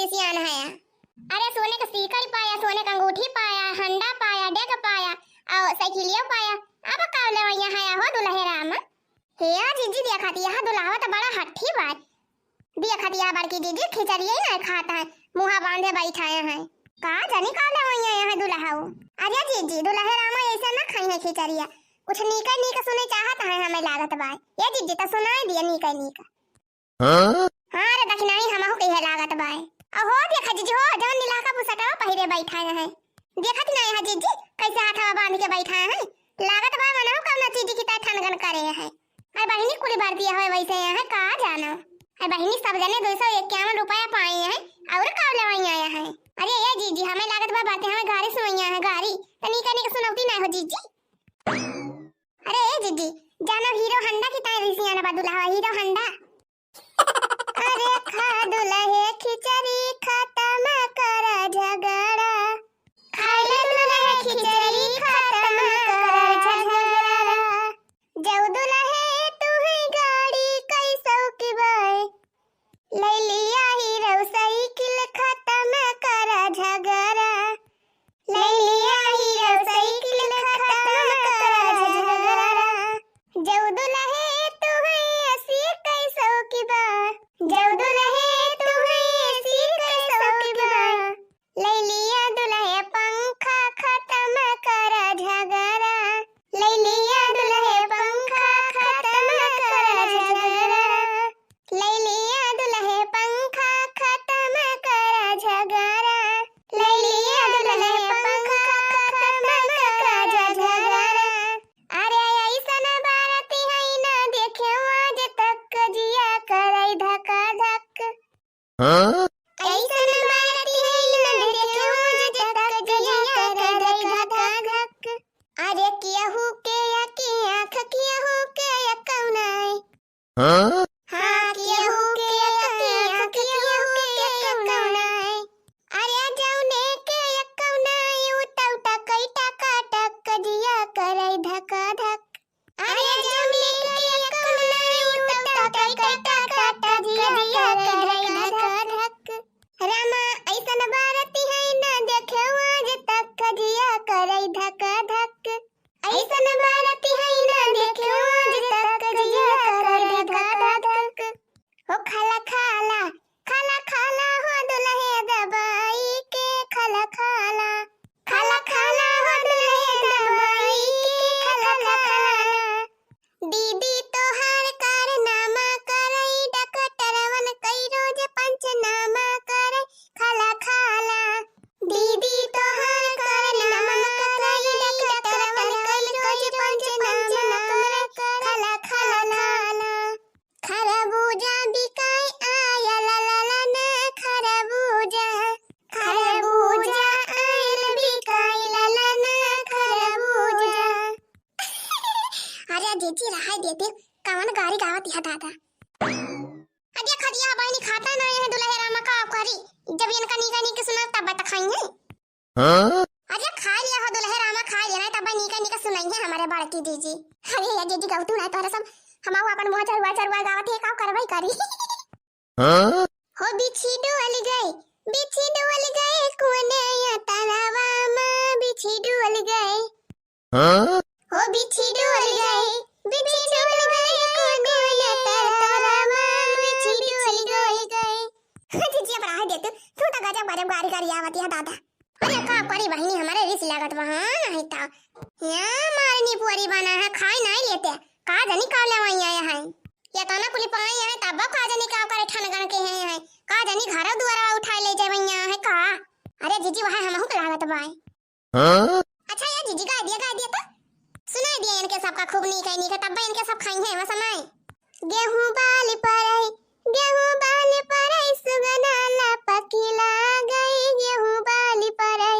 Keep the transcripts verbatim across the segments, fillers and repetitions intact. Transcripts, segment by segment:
सियान है। अरे सोने का सीकड़ पाया, सोने का अंगूठी पाया, हंडा पाया, डेग पाया, और साइकिलियो पाया। अब का लेवइया है हो दुलहे राम? हे या जीजी, देखत यह दुलहवा तो बड़ा हठी बा। देखत यह बड़की जीजी खिचड़िया ही नहीं खात है, मुँहा बांधे बैठाए हैं। का जानी का लेवइया यहाँ दुलहऊ। अरे जीजी, दुलहे रामा ऐसा ना खाई है खिचड़िया, कुछ नीका नीका सुने चाहत है हमें लागत बा। ये जीजी तो सुनाई दिया नीका नीका। हाँ? हाँ रे दखिनाई, हमहू के इहे लागत बाय। अहो देखा जीजी हो, जवन नीलहका बुसटवा पहिरे बैठा है। देखत नाई है जीजी, कैसे हाथवा बांध के बैठा है। लागत बाय मनहू कौनो चीज की तरह ठनगन करे है। अरे बहिनी कुल बरतिया होए वैसे यहाँ है, का जानो। अरे बहिनी सब जने दो सौ इक्यावन रुपया पाए हैं, और का लेवाई आया है। अरे ये जीजी, हमें लागत बा बातें हमें गारी सुनैया है, गारी। तनी कनी के सुनौती ना हो जीजी। अरे ए जीजी, जानो हीरो हंडा की ताई रिसियाना बा दुलहवा, हीरो हंडा। अरे खा दुलहे खिचड़ी खतम कर झगड़ा। खाइले दुलहे खिचड़ी खतम कर झगड़ा। जऊ दुलहे तुहे गाड़ी कैसौ की बाय। लैलिया हीरो साइकिल खतम कर झगड़ा। लैलिया हीरो साइकिल खतम कर झगड़ा। जऊ दुलहे तुहे अस्सी कैसौ की बा। जऊ दुलहे तुहे अस्सी कैसौ की बा। लैलिया दुलहे पंखा खतम कर झगड़ा। लैलिया दुलहे पंखा खतम कर झगड़ा। लैलिया दुलहे पंखा खतम कर झगड़ा। लैलिया दुलहे पंखा खतम कर झगड़ा। अरे ऐसन बारती है ना देखे आज तक, जिया करे धका धक। हाँ? ऐसन बारती है ना देखे आज तक, जिया करे धका धक। अरे केहू के या की आँख, केहू के या कौनाई। हाँ? हाँ, केहू के या की आँख, केहू के या कौनाई। अरे जौने के या कौनाई, उ तौ टकई टका टक, जिया करे धका धक। अरे जौने के या कौनाई, उ तौ टकई टका टक, जिया करे धका धक। रामा, ऐसन बारती है ना देखे आज तक, जिया करे धका धक। ऐसन बारती है ना देखे आज तक, जिया करे धका धक। हो खाला खाला, खाला खाला हो दुलहे दबाई के, खाला खाला। खाला खाला हो दुलहे दबाई के, खाला खाला। दीदी तोहार कारनामा करई, डॉक्टरवन कई रोज पंचनामा करई, खाला खाला। दीदी तोहार कारनामा करई, डॉक्टरवन कई रोज पंचनामा करई, खाला खाला। खरबूजा बिकाई आयल ललन खरबूजा, खरबूजा आयल बिकाई ललन खरबूजा। अरे जीजी रहाई देते, कवन गारी गावत यह दादा। अरे खदिया बहिनी खाता ना है दुलहे रामा का करी, जब इनका नीका नीक सुना तब बता खाई है। हाँ? अरे खा लिया हो दुलहे रामा, खा लिया ना, तब नीका नीका सुनाई है हमारे बड़की जीजी। अरे ये जीजी गौतू ना तोहरे सब, हम अपन मुँह चरुआ चरुआ गावत है, का करवाई करी। हाँ? हो बिच्छी डोल गए, बिच्छी डोल गए, कोने या तालाबा में बिच्छी डोल गए। हाँ? हो बिच्छी डोल गए, बिच्छी डोल गए, कोने या तालाबा में बिच्छी डोल गए। जीजी अब रहा दे तू, तू तो गजब गजब गारी गारी आवत है दादा। अरे का करी बहिनी, हमारे रिस लागत बा, हाँ, नहीं तो। यहाँ मारनी पुअरी बना है, खाई नहीं लेते। का जानी का लेवाई आया है। ये तो ना कुली पाई है, तब का जानी का करे ठनगन के हैं, हैं। का जानी घर दुआरा उठाए ले जावैया है का। अरे जीजी वहाँ हमहू के लागत बाय। हाँ? अच्छा ये जीजी गा दिया, गा दिया तो। सुनाई दिया इनके सबका खूब नीक है, नीक है, तब इनके सब खाई हैं, वह समय। गेहूं बाली परई, गेहूं बाली परई, सुगना लपकी लागई, गेहूं बाली परई,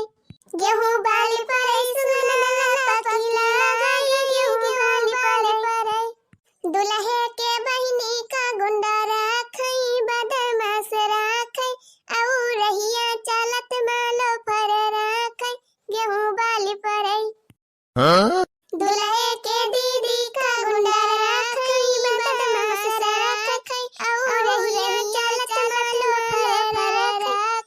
गेहूं बाली परई, सुगना लपकी लागई, गेहूं बाली परई। दुलहे के बहिनी का गुंडा राखई, बदमाश राखई, अउ रहिया चालत मालो फर राखई, गेहूं बाली परई। हाँ? दुलहे के दीदी का गुंडा राखई, बदमाश राखई, अउ रहिया चालत मालो फर राखई।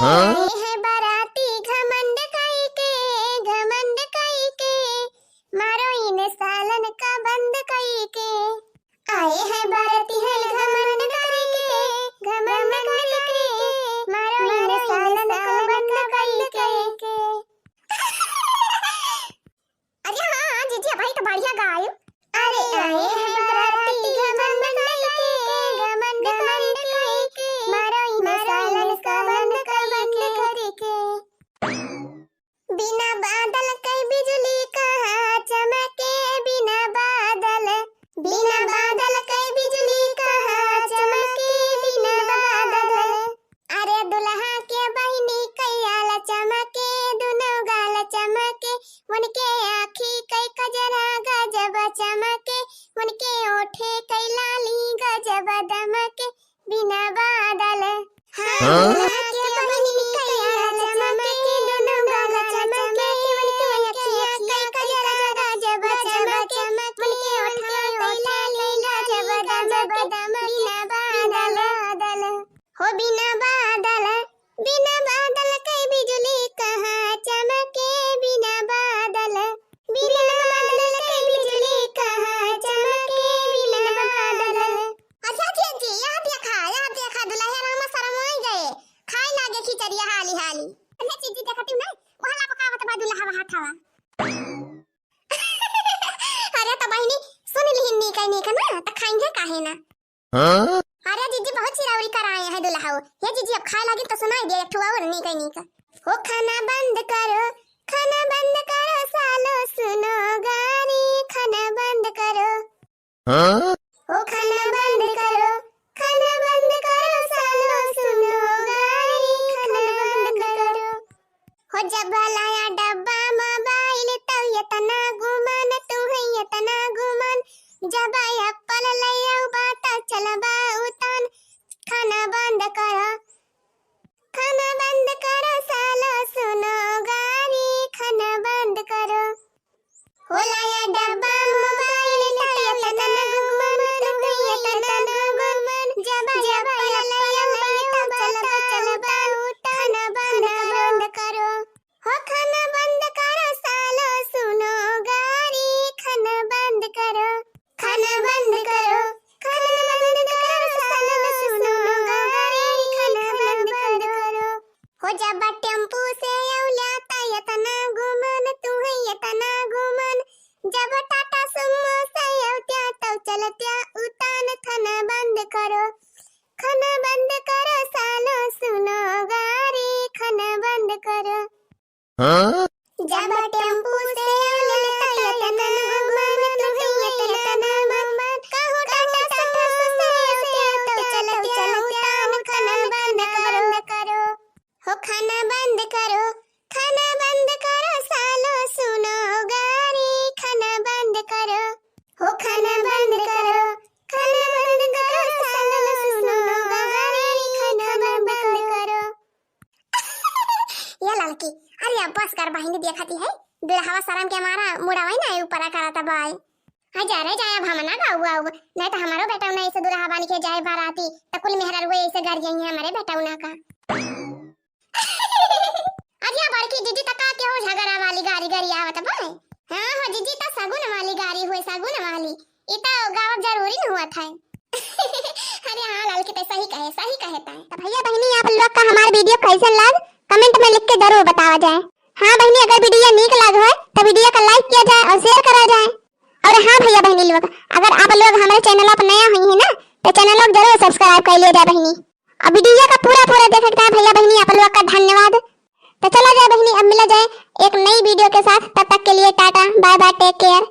हाँ? आए हैं बाराती घमंड कई के, घमंड कई के, मारो इन सालन का बंद कई के। आए हैं बाराती है घमंड कई के, घमंड कई के, मारो इन सालन का बंद कई के। अरे हाँ, हाँ, जीजी, अबहीं तो बढ़िया गायू। अरे आए हैं बाराती घमंड कई के, घमंड कई के, मारो इन सालन का बंद कई के। बिना बादल के बिजुली कहाँ चमके, बिना बादल, बिना बादल के बिजुली कहाँ चमके, बिना बादल। अरे दुल्हा के बहिनी कई आल चमके, दुनो गाल चमके, उनके आँखी कई कजरा गजब चमके, उनके ओठे कई लाली गजब दमके, बिना बादल। हाँ, हाँ? दुल्हा के बहिनी कई आल चमके, दुनो गाल चमके, उनके आँखिया कई कजरा गजब चमके, उनके ओठे कई लाली गजब दमके, बिना बादल। हो बिना बादल, बिना बादल के बिजुली कहाँ चमके, बिना बादल, बिना बादल के बिजुली कहाँ चमके, बिना बादल। अच्छा जीजी, यह देखा, यह देखा, दुल्हे रामा शरमाई गए, खाए लागे खिचड़िया हाली हाली। अरे जीजी, देखती हूँ ना, वहाँ लपकावत बा दुल्हा वहाँ खावा। अरे तो बहिनी, सुन लिहिन नीक नीक ना, त खाइहे काहे ना? हाँ? अरे जीजी, बहुत चिरौरी कराए हैं दुल्हा। हे जीजी, अब खाए लागी तो सुनाई दे एक ठो और नीक नीक। हो खाना बंद करो, खाना बंद करो सालो सुनो गारी, खाना बंद करो। हाँ? हो खाना बंद करो, खाना बंद करो सालो सुनो गारी, खाना बंद करो। हो जब लाया डब्बा मोबाइल तब एतना गुमान, तू है एतना गुमान। जब एप्पल ले आउबा तब चलबा उतान। खाना बंद करो, खाना बंद करो सालो सुनो गारी, खाना बंद करो। हो लाया डब्बा मोबाइल तब एतना गुमान, तू है एतना गुमान। जब एप्पल ले आउबा तब चलबा उतान। खाना बंद करो। हो खाना बंद करो सालो सुनो गारी, खाना बंद करो, खाना बंद करो, खाना बंद करो सालो सुनो गारी, खाना बंद करो। हो जब टेम्पू से आउल्या त एतना गुमान, तू है एतना गुमान। जब टाटा सुमो से आउत्या तब चलत्या उतान। खाना बंद करो, खाना बंद करो सालो सुनो गारी, खाना बंद करो। हाँ? जब टेम्पू से आउल्या त एतना गुमान, तू है एतना गुमान। कहूँ टाटा सुमो से आउत्या तब चलत्या उतान। खाना बंद करो। हो खाना बंद करो, खाना बंद करो सालो सुनो गारी, खाना बंद करो। हो खाना बंद करो, खाना बंद करो सालो सुनो गारी, खाना बंद करो। ये ललकी, अरे अब बस कर बहिनी, देखती है दुल्हवा शरम के मारा मुड़ावै ना ऊपरा करत बाय। हाँ जा रे जा, अब हम ना गाउब, अब नहीं तो हमारो बेटौना ऐसे दुल्हा बन के जाए बाराती, त कुल मेहरारू ऐसे गरियइहैं हमरे बेटौना का। अरे बड़की जीजी, त का केहू झगड़ा वाली गारी गरियावत बा? हाँ हो जीजी, त सगुन वाली गारी हुए, सगुन वाली। ई त गावब जरूरी न हुआ था। अरे हाँ ललकी, ते सही कहे, सही कहे तैं। त भैया बहिनी, आप लोग का हमार video कैसन लाग, comment में लिख के जरूर बतावा जाए। हाँ बहिनी, अगर video नीक लाग होय त video का like किया जाए और share करा जाए। और हाँ भैया बहिनी लोग, अगर आप लोग हमारे channel पर नया हुई हैं ना, तो channel को जरूर subscribe कर लिया जाए बहिनी। और video का पूरा पूरा देखे के भैया बहिनी आप लोग का धन्यवाद। तो चला जाए बहिनी, अब मिला जाए एक नई video के साथ, तब तक के लिए टाटा, bye bye, take care।